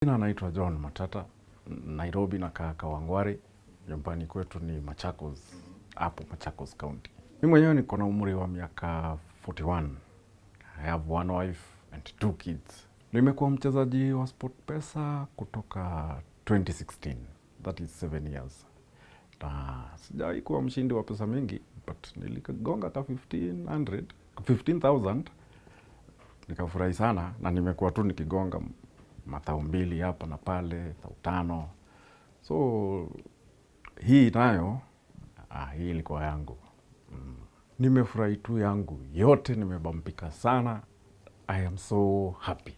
Jina naitwa John Matata, Nairobi nakaa Kawangware, nyumbani kwetu ni Machakos, hapo Machakos County. Mimi mwenyewe niko na umri wa miaka 41. I have one wife and two kids. Nimekuwa mchezaji wa SportPesa kutoka 2016, that is 7 years. Na sijawahi kuwa mshindi wa pesa mingi, but niligonga ka 1500, 15,000, nikafurahi sana, na nimekuwa tu nikigonga mathao mbili hapa na pale, thao tano. So hii nayo, hii ilikuwa yangu. Nimefurahi tu yangu yote, nimebampika sana. I am so happy,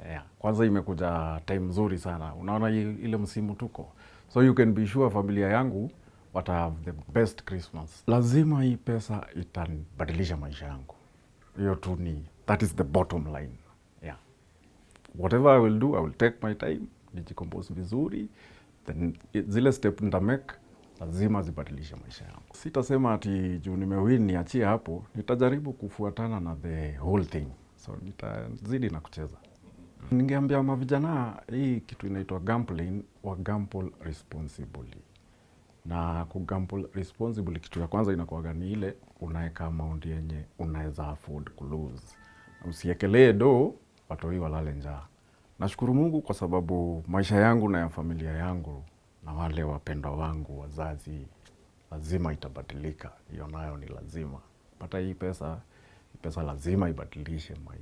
yeah. Kwanza imekuja time nzuri sana, unaona ile msimu tuko, so you can be sure familia yangu wata have the best Christmas. Lazima hii pesa itabadilisha maisha yangu, hiyo tu ni, that is the bottom line, yeah. Whatever I will do, I will take my time, nijicompose vizuri, then zile step nitamake lazima zibadilishe maisha yangu. Sitasema ati juu nimewin niachie hapo, nitajaribu kufuatana na the whole thing, so nitazidi na kucheza. Ningeambia mavijana hii kitu inaitwa gambling, wa gamble responsibly. Na kugamble responsibly, kitu ya kwanza inakuwaga ni ile unaweka amount yenye unaweza afford kulose. Usiekelee do watoi walale njaa. Nashukuru Mungu kwa sababu maisha yangu na ya familia yangu na wale wapendwa wangu wazazi lazima itabadilika. Hiyo nayo ni lazima. Pata hii pesa, hii pesa lazima ibadilishe maisha.